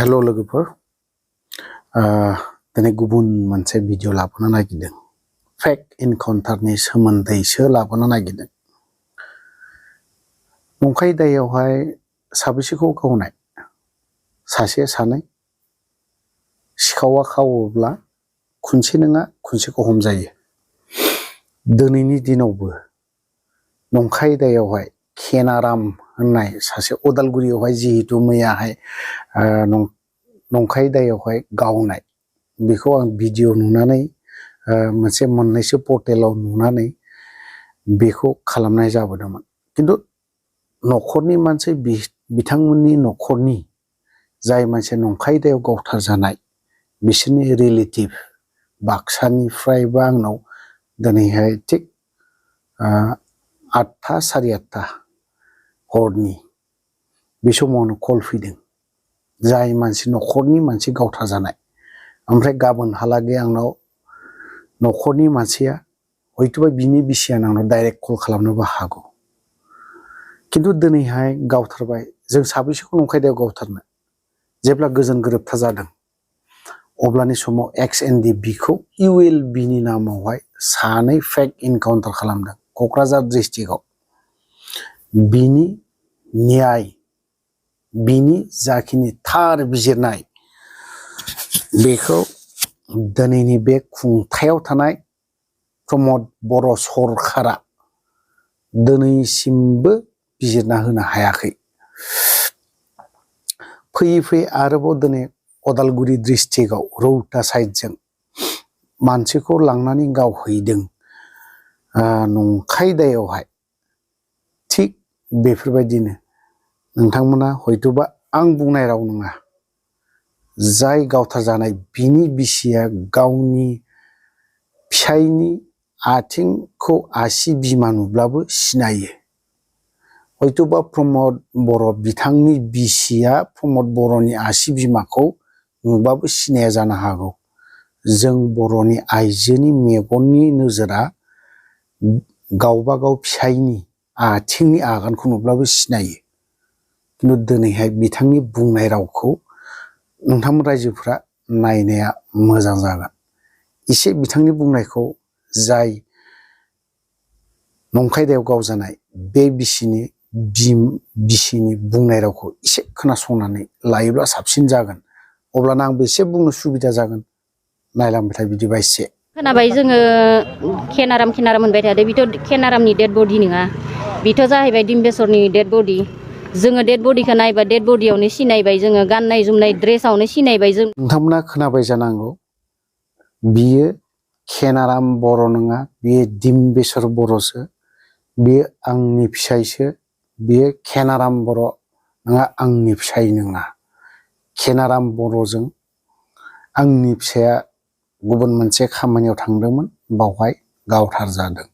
Hello लोगोफोर दिनै गुबुन मोनसे भिडिअ लाबोनो नागिरदों फेक इनकाउन्टारनि सोमोन्दैसो लाबोनो नागिरदों नंखाय दायावहाय साबेसेखौ गावनाय सासे सानै सिखावा खावोब्ला खनसे नङा खनसेखौ हमजायो दिनैनि दिनावबो नंखाय दायावहाय केनाराम होननाय सासे उदालगुरियावहाय जिहेतु मैयाहाय नंखाय दायावहाय गावनाय बेखौ आं भिडिअ नुनानै मोनसे मोननैसो पर्टेलाव नुनानै बेखौ खालामनाय जाबोदोंमोन किन्तु न'खरनि मानसि बिथांमोननि न'खरनि जाय मानसि नंखाय दायाव गावथार जानाय बिसोरनि रिलेटिभ बाक्सानिफ्रायबो आंनाव दिनैहाय थिग 8टा सारि 8टा हरनि बे समावनो कल फैदों जाय मानसि न'खरनि मानसि गावथार जानाय ओमफ्राय गाबोनहालागै आंनाव न'खरनि मानसिया हयतोबा बिनि बिसिया आंनाव डाइरेक्ट कल खालामनोबो हागौ किन्तु दिनैहाय गावथारबाय जों साबेसेखौ नंखाय दायाव गावथारनो जेब्ला गोजोन गोरोबथा जादों अब्लानि समाव XNDB-खौ ULB-नि नामावहाय सानै फेक इनकाउन्टार खालामदों क'क्राझार डिस्ट्रिक्टआव बिनि न्याय बिनि जाखिनि थार बिजिरनाय बेखौ दिनैनि बे खुंथायाव थानाय प्रमद बर' सरकारा दिनैसिमबो बिजिरना होनो हायाखै फैयै फैयै आरोबाव दिनै उदालगुरि डिस्ट्रिक्टआव रौता साइडजों मानसिखौ लांनानै गावहैदों नंखाय दायावहाय थिग बेफोरबायदिनो नोंथांमोना हयतोबा आं बुंनाय राव नङा जाय गावथार जानाय बिनि बिसिया गावनि फिसायनि आथिंखौ आसि बिमा नुब्लाबो सिनायो हयतोबा प्रमद बर' बिथांनि बिसिया प्रमद बर'नि आसि बिमाखौ नुबाबो सिनाया जानो हागौ जों बर'नि आइजोनि मेगननि नोजोरा गावबा गाव फिसायनि आथिंनि आगानखौ नुब्लाबो सिनायो किन्तु दिनैहाय बिथांनि बुंनाय रावखौ नोंथांमोन रायजोफोरा नायनाया मोजां जागोन एसे बिथांनि बुंनायखौ जाय नंखाय दायाव गावजानाय बे बिसिनि बुंनाय रावखौ एसे खोनासंनानै लायोब्ला साबसिन जागोन अब्लाना आंबो एसे बुंनो सुबिदा जागोन नायलांबाय था बिदिबा एसे खोनाबाय जोङो केनाराम मोनबाय थादों बेथ' केनारामनि डेड बडि नङा बेथ' जाहैबाय डिम्बेसरनि डेड बडि जोङो डेड बडिखौ नायबा डेड बडियावनो सिनायबाय जोङो गाननाय जोमनाय ड्रेसावनो सिनायबाय जों नोंथांमोना खोनाबाय जानांगौ बियो केनाराम बर' नङा बियो डिम्बेसर बर'सो बियो आंनि फिसायसो बियो केनाराम बर' नङा आंनि फिसाय नङा केनाराम बर'जों आंनि फिसाया गुबुन मोनसे खामानियाव थांदोंमोन बावहाय गावथार जादों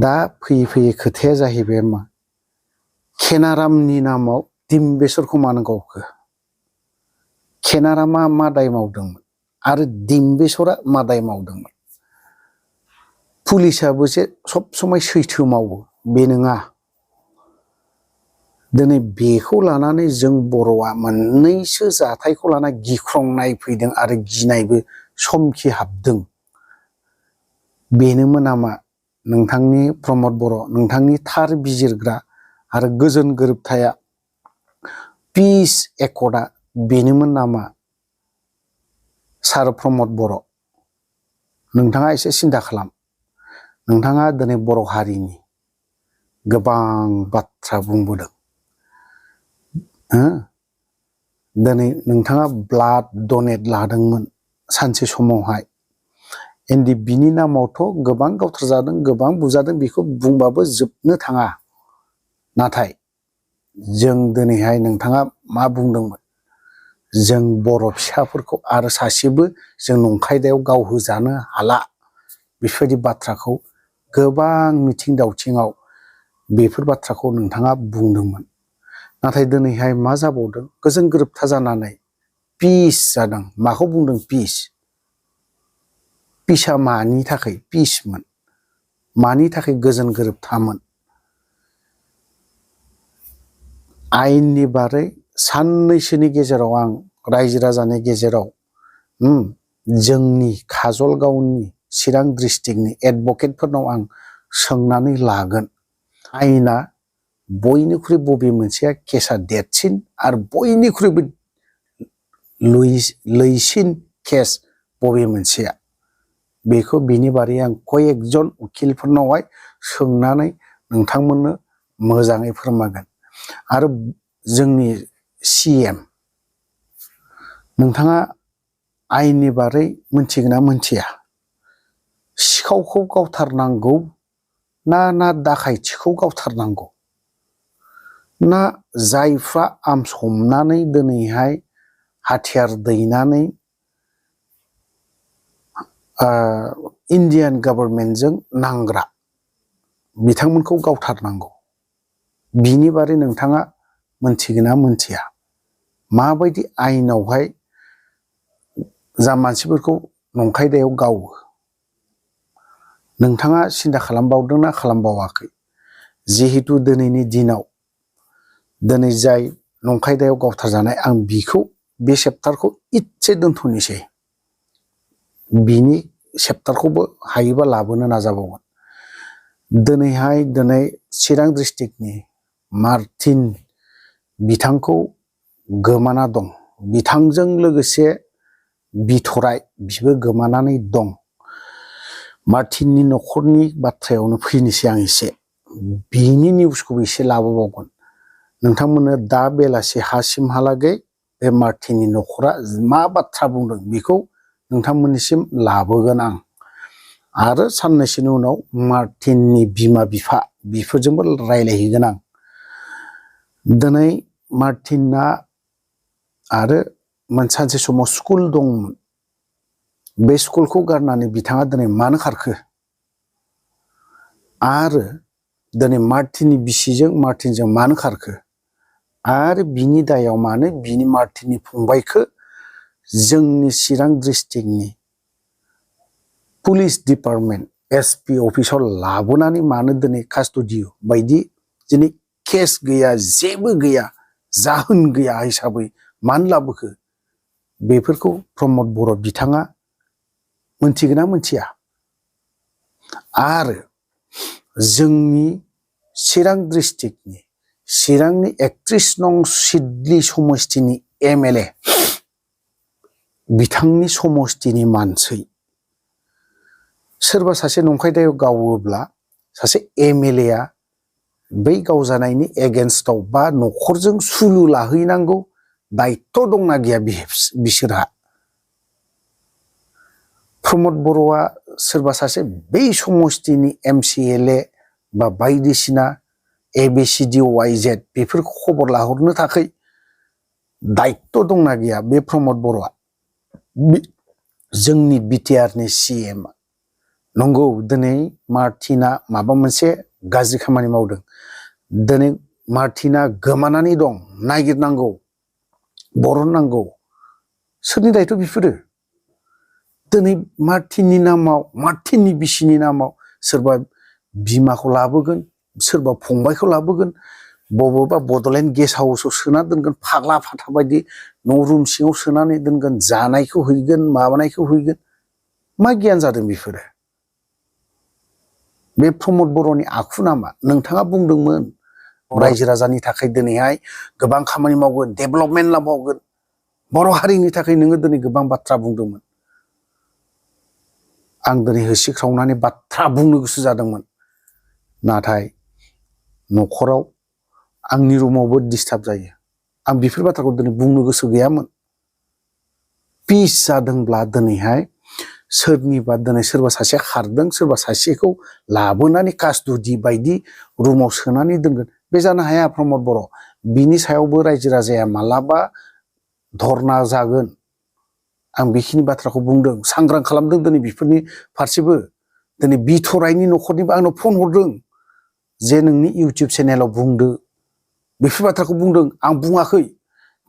दा फैयै फैयै खोथाया जाहैबाय मा केनारामनि नामाव डिम्बेसरखौ मानो गावखो केनारामा मा दाय मावदोंमोन आरो डिम्बेसरा मा दाय मावदोंमोन पुलिसाबो जे सब समाय सैथो मावो बे नङा दिनै बेखौ लानानै जों बर'आ मोननैसो जाथायखौ लाना गिख्रंनाय फैदों आरो गिनायबो समखि हाबदों बेनोमोन नामा नोंथांनि प्रमद बर' नोंथांनि थार बिजिरग्रा आरो गोजोन गोरोबथाया पिस एकर्डआ बेनोमोन नामा सार प्रमद बर' नोंथाङा एसे सिन्था खालाम नोंथाङा दिनै बर' हारिनि गोबां बाथ्रा बुंबोदों दिनै नोंथाङा ब्लाड डनेट लादोंमोन सानसे समावहाय बिनि नामावथ' गोबां गावथार जादों गोबां बुजादों बेखौ बुंबाबो जोबनो थाङा नाथाय जों दिनैहाय नोंथाङा मा बुंदोंमोन जों बर' फिसाफोरखौ आरो सासेबो जों नंखाय दायाव गावहोजानो हाला बेफोरबायदि बाथ्राखौ गोबां मिथिं दावथिङाव बेफोर बाथ्राखौ नोंथाङा बुंदोंमोन नाथाय दिनैहाय मा जाबावदों गोजोन गोरोबथा जानानै पिस जादों माखौ बुंदों पिसआ मानि थाखाय पिसमोन मानि थाखाय गोजोन गोरोबथामोन आयेननि बारै साननैसोनि गेजेराव आं रायजो राजानि गेजेराव जोंनि काजलगावनि चिरां डिस्ट्रिक्टनि एडभकेटफोरनाव आं सोंनानै लागोन आयेना बयनिख्रुइ बबे मोनसेया केसा देरसिन आरो बयनिख्रुइबो लैसिन केस बबे मोनसेया बेखौ बिनि बारै आं कयेकजन उकिलफोरनावहाय सोंनानै नोंथांमोननो मोजाङै फोरमायगोन। आरो जोंनि CM नोंथाङा आयेननि बारै मिथिगोन ना मिथिया? सिखावखौ गावथारनांगौ ना दाखायथिखौ गावथारनांगौ ना जायफ्रा आर्म्स हमनानै दिनैहाय हाथियार दैनानै इन्डियान गभर्नमेन्टजों नांग्रा बिथांमोनखौ गावथारनांगौ? बिनि बारै नोंथाङा मिथिगोन ना मिथिया? माबायदि आयेनावहाय जा मानसिफोरखौ नंखाय दायाव गावो नोंथाङा सिन्था खालामबावदोंना खालामबावाखै? जिहेतु दिनैनि दिनाव दिनै जाय नंखाय दायाव गावथारजानाय आं बिखौ बे सेप्टारखौ इसे दोनथ'नोसै, बिनि सेप्टारखौबो हायोबा लाबोनो नाजाबावगोन। दिनै चिरां डिस्ट्रिक्टनि मार्टिन बिथांखौ गोमाना दं, बिथांजों लोगोसे बिथराय बिबो गोमानानै दं। मार्टिननि न'खरनि बाथ्रायावनो फैनोसै आं एसे, बिनि निउसखौबो एसे लाबोबावगोन। नोंथांमोननो दा बेलासि हासिमहालागै बे मार्टिननि न'खरा मा बाथ्रा बुंदों बेखौ नोंथांमोननिसिम लाबोगोन आं। आरो साननैसोनि उनाव मार्टिननि बिमा बिफा बिफोरजोंबो रायलायहैगोन आं। दिनै मार्टिना आरो सानसे समाव स्कुल दंमोन, बे स्कुलखौ गारनानै बिथाङा दिनै मानो खारखो? आरो दिनै मार्टिननि बिसिजों मार्टिनजों मानो खारखो? आरो बिनि दायाव मानो बिनि मार्टिननि फंबायखौ जोंनि चिरां डिस्ट्रिक्टनि पुलिस डिपार्टमेन्ट SP अफिसाव लाबोनानै मानो दिनै कास्ट'डि बायदि दिनै केस गैया, जेबो गैया, जाहोन गैया हिसाबै मानो लाबोखो? बेफोरखौ प्रमद बर' बिथाङा मिथिगोन ना मिथिया? आरो जोंनि चिरां डिस्ट्रिक्टनि चिरांनि 31 नं सिडली समस्तिनि MLA बिथांनि समस्तिनि मानसि सोरबा सासे नंखाय दायाव गावोब्ला सासे MLA आ बै गावजानायनि एगेन्स्टआव बा न'खरजों सुलु लाहैनांगौ दायित्व दंना गैया बिसोरहा? प्रमद बर'आ सोरबा सासे बै समस्तिनि MCLA बा बायदिसिना ABCD YZ बेफोरखौ खबर लाहरनो थाखाय दायित्व दंना गैया बे प्रमद बर'आ? जोंनि BTRनि CM नंगौ दिनै मार्टिना माबा मोनसे गाज्रि खामानि मावदों, दिनै मार्टिना गोमानानै दं, नागिरनांगौ, बरननांगौ। सोरनि दायित्व बेफोरो? दिनै मार्टिननि नामाव, मार्टिननि बिसिनि नामाव सोरबा बिमाखौ लाबोगोन, सोरबा फंबायखौ लाबोगोन, बबेबा बड'लेण्ड गेस्ट हाउसआव सोना दोनगोन, फाग्ला फाथा बायदि न' रुम सिङाव सोनानै दोनगोन, जानायखौ हैगोन, माबानायखौ हैगोन। मा गियान जादों बेफोरो? बे प्रमद बर'नि आखु नामा? नोंथाङा बुंदोंमोन रायजो राजानि थाखाय दिनैहाय गोबां खामानि मावगोन, डेभेलपमेन्ट लाबोगोन, बर' हारिनि थाखाय नोङो दिनै गोबां बाथ्रा बुंदोंमोन। आं दिनै होसिख्रावनानै बाथ्रा बुंनो गोसो जादोंमोन, नाथाय न'खराव आंनि रुमावबो डिस्टार्ब जायो। आं बेफोर बाथ्राखौ दिनै बुंनो गोसो गैयामोन। पिस जादोंब्ला दिनैहाय सोरनिबा दिनै सोरबा सासेया खारदों, सोरबा सासेखौ लाबोनानै कास्ट'डि बायदि रुमाव सोनानै दोनगोन, बे जानो हाया प्रमद बर'। बिनि सायावबो रायजो राजाया मालाबा धरना जागोन। आं बेखिनि बाथ्राखौ बुंदों, सांग्रां खालामदों दिनै बेफोरनि फारसेबो। दिनै बिथरायनि न'खरनिबो आंनाव फन हरदों जे नोंनि इउटुब चेनेलाव बुंदो, बेफोर बाथ्राखौ बुंदों, आं बुङाखै।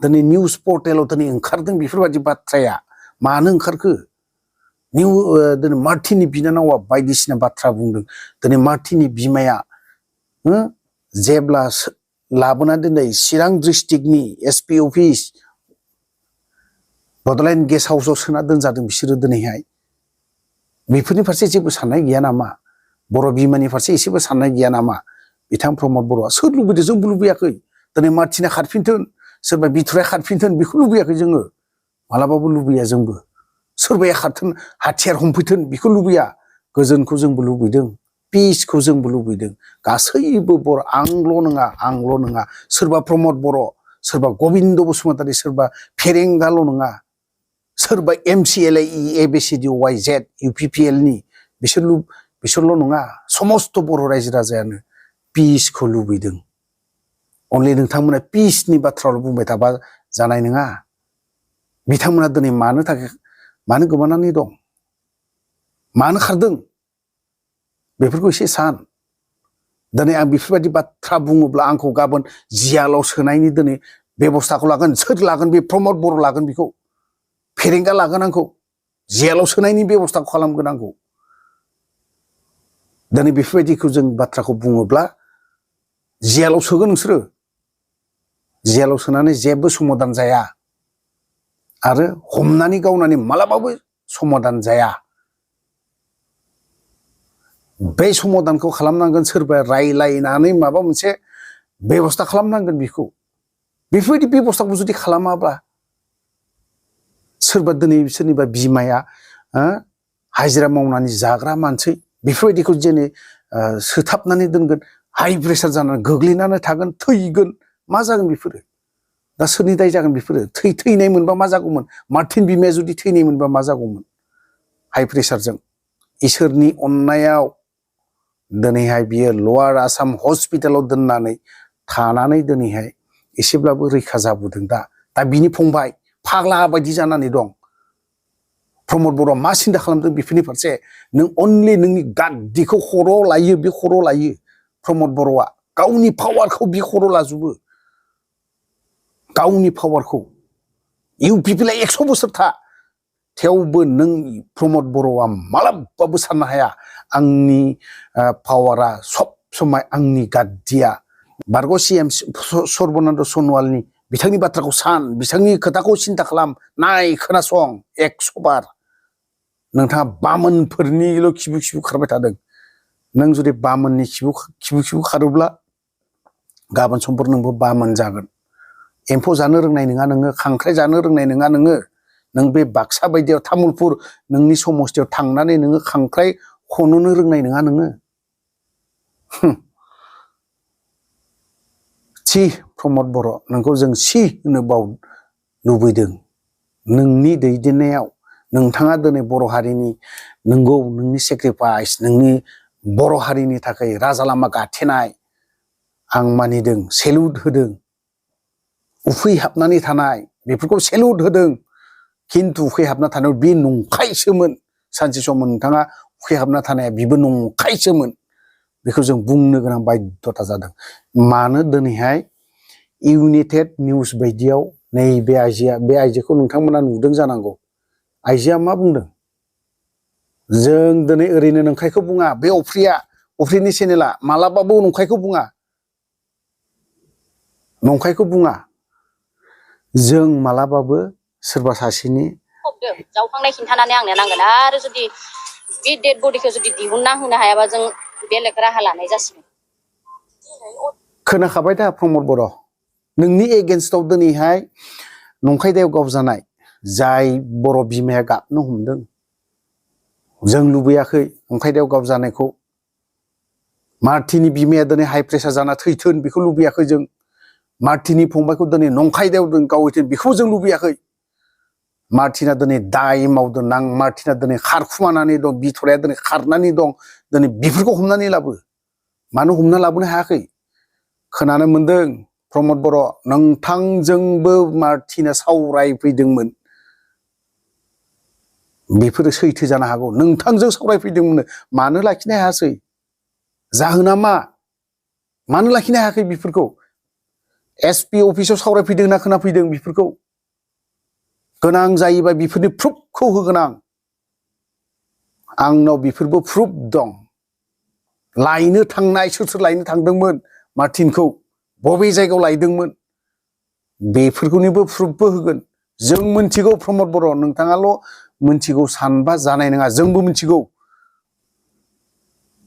दिनै निउस पर्टेलाव दिनै ओंखारदों बेफोरबायदि बाथ्राया, मानो ओंखारखो? दिनै मार्टिननि बिनानावा बायदिसिना बाथ्रा बुंदों। दिनै मार्टिननि बिमाया जेब्ला लाबोना दिनै चिरां डिस्ट्रिक्टनि एसपि अफिस बड'लेण्ड गेस्ट हाउसाव सोना दोनजादों बिसोरो दिनैहाय बेफोरनि फारसे जेबो साननाय गैया नामा बर' बिमानि फारसे एसेबो साननाय गैया नामा बिथां प्रमद बर'आ सोर लुबैदों जोंबो लुबैयाखै दिनै मार्टिना खारफिनथों सोरबा बिथराया खारफिनथों बेखौ लुबैयाखै जोङो मालाबाबो लुबैया जोंबो सोरबाया खारथों हाथियार हमफैथों बेखौ लुबैया गोजोनखौ जोंबो लुबैदों पिसखौ जोंबो लुबैदों गासैबो बर' आंल' नङा सोरबा प्रमद बर' सोरबा गबिन्द बसुमतारी सोरबा फेरेंगाल' नङा सोरबा MCLA ABCD YZ UPPL नि बिसोरल' नङा समस्त बर' रायजो राजायानो पिसखौ लुबैदों अनलि नोंथांमोना पिसनि बाथ्राल' बुंबाय थाबा जानाय नङा बिथांमोना दिनै मानो गोमानानै दं मानो खारदों बेफोरखौ एसे सान दिनै आं बेफोरबायदि बाथ्रा बुङोब्ला आंखौ गाबोन जियालाव सोनायनि दिनै बेबस्थाखौ लागोन सोर लागोन बे प्रमद बर' लागोन बेखौ फेरेंगा लागोन आंखौ जेलाव सोनायनि बेबस्थाखौ खालामगोन आंखौ दिनै बेफोरबायदिखौ जों बाथ्राखौ बुङोब्ला जेलाव सोगोन नोंसोरो जेलाव सोनानै जेबो समाधान जाया आरो हमनानै गावनानै मालाबाबो समाधान जाया बे समाधानखौ खालामनांगोन सोरबा रायलायनानै माबा मोनसे बेबस्था खालामनांगोन बेखौ बेफोरबायदि बेबस्थाखौ जुदि खालामाब्ला सोरबा दिनै सोरनिबा बिमाया हाजिरा मावनानै जाग्रा मानसि बेफोरबायदिखौ जेने सोथाबनानै दोनगोन हाइ प्रेसार जानानै गोग्लैनानै थागोन थैगोन मा जागोन बेफोरो दा सोरनि दाय जागोन बेफोरो थैनाय मोनबा मा जागौमोन मार्टिन बिमाया जुदि थैनाय मोनबा मा जागौमोन हाइ प्रेसारजों इसोरनि अननायाव दिनैहाय बियो लवार आसाम हस्पिटालाव दोननानै थानानै दिनैहाय एसेब्लाबो रैखा जाबोदों दा बिनि फंबाय फाग्ला बायदि जानानै दं प्रमद बर'आ मा सिन्था खालामदों बेफोरनि फारसे नों अनलि नोंनि गाद्दिखौ खर' लायो बे खर' लायो प्रमद बर'आ गावनि पावारखौ बे खर' लाजोबो गावनि पावारखौ UPPला 100 बोसोर था थेवबो नों प्रमद बर'आ मालाबाबो साननो हाया आंनि पावारा सब समाय आंनि गाद्दिया बारग' CM सर्बानन्द सन'वालनि बिथांनि बाथ्राखौ सान बिथांनि खोथाखौ सिन्था खालाम नाय खोनासं 100 बार नोंथाङा बामोनफोरनिल' खिबु खारबाय थादों नों जुदि बामोननि खिबु खारोब्ला गाबोन समफोर नोंबो बामोन जागोन एम्फौ जानो रोंनाय नङा नोङो खांख्राइ जानो रोंनाय नङा नोङो नों बे बाक्सा बायदियाव तामुलपुर नोंनि समस्थियाव थांनानै नोङो खांख्राइ खन'नो रोंनाय नङा नोङो सि प्रमद बर' नोंखौ जों सि होनो लुबैदों नोंनि दैदेननायाव नोंथाङा दिनै बर' हारिनि नंगौ नोंनि सेक्रिफाइस नोंनि बर' हारिनि थाखाय राजा लामा गाथेनाय आं मानिदों सेलुट होदों उखैहाबनानै थानाय बेफोरखौ सेलुट होदों खिन्थु उखैहाबना थानायाव बे नंखायसोमोन सानसे समाव नोंथाङा उखैहाबना थानाया बेबो नंखायसोमोन बेखौ जों बुंनो गोनां बाध्यता जादों मानो दिनैहाय इउनाइटेड निउस बायदियाव नैबे आइजोखौ नोंथांमोना नुदों जानांगौ आइजोआ मा बुंदों जों दिनै ओरैनो नंखायखौ बुङा बे अफ्रिनि चेनेला मालाबाबो नंखायखौ बुङा जों मालाबाबो सोरबा सासेनि जावखांनाय खिन्थानानै आंनो नांगोन आरो जुदि बे डेड बडिखौ जुदि दिहुनना होनो हायाबा जों बेलेग राहा लानाय जासिगोन खोनाखाबाय दा प्रमद बर' नोंनि एगेन्स्टआव दिनैहाय नंखाय दायाव गावजानाय जाय बर' बिमाया गाबनो हमदों जों लुबैयाखै नंखाय दायाव गावजानायखौ मार्टिननि बिमाया दिनै हाइ प्रेसार जाना थैथों बेखौ लुबैयाखै जों मार्टिननि फंबायखौ दिनै नंखाय दायाव गावहैथों बेखौ जों लुबैयाखै मार्टिना दिनै दाय मावदों मार्टिना दिनै खारखुमानानै दं बिथराया दिनै खारनानै दं दिनै बेफोरखौ हमनानै लाबो मानो हमना लाबोनो हायाखै खोनानो मोनदों प्रमद बर' नोंथांजोंबो मार्टिना सावरायफैदोंमोन बेफोरो सैथो जानो हागौ नोंथांजों सावरायफैदोंमोन मानो लाखिनो हायासै जाहोना मानो लाखिनो हायाखै बेफोरखौ SP अफिसाव सावरायफैदों ना खोनाफैदों बेफोरखौ गोनां जायोबा बेफोरनि प्रुफखौ होगोन आंनाव बेफोरबो प्रुफ दं लायनो थांनाय सोर लायनो थांदोंमोन मार्टिनखौ बबे जायगायाव लायदोंमोन बेफोरखौनिबो प्रुफबो होगोन। जों मिथिगौ प्रमद बर' नोंथाङाल' मिथिगौ सानबा जानाय नङा, जोंबो मिथिगौ।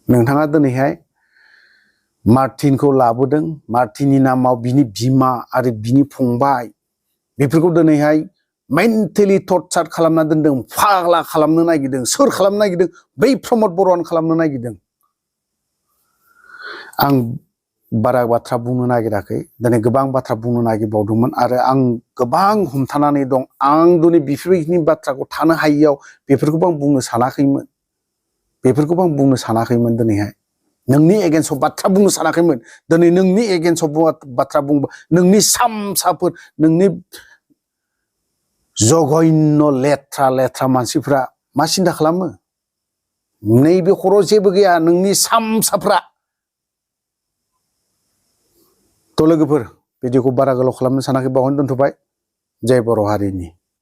नोंथाङा दिनैहाय मार्टिनखौ लाबोदों, मार्टिननि नामाव बिनि बिमा आरो बिनि फंबाय बेफोरखौ दिनैहाय मेन्टेलि टर्चार खालामना दोनदों, फाग्ला खालामनो नागिरदों। सोर खालामनो नागिरदों? बै प्रमद बर'आनो खालामनो नागिरदों। आं बारा बाथ्रा बुंनो नागिराखै, दिनै गोबां बाथ्रा बुंनो नागिरबावदोंमोन आरो आं गोबां हमथानानै दं। आं दिनै बेफोरबायदि बाथ्राखौ थानो हायियाव बेफोरखौबो आं बुंनो सानाखैमोन, बेफोरखौबो आं बुंनो सानाखैमोन। दिनैहाय नोंनि एगेन्स्टआव बाथ्रा बुंनो सानाखैमोन। दिनै नोंनि एगेन्स्टआव बाथ्रा बुंबा नोंनि सामसाफोर, नोंनि जघन्य लेथ्रा लेथ्रा मानसिफ्रा मा सिन्था खालामो? नैबे खर'आव जेबो गैया नोंनि सामसाफ्रा। थ' लोगोफोर भिडिअखौ बारा गोलाव खालामनो सानाखै, बावनो दोनथ'बाय। जय बर' हारिनि।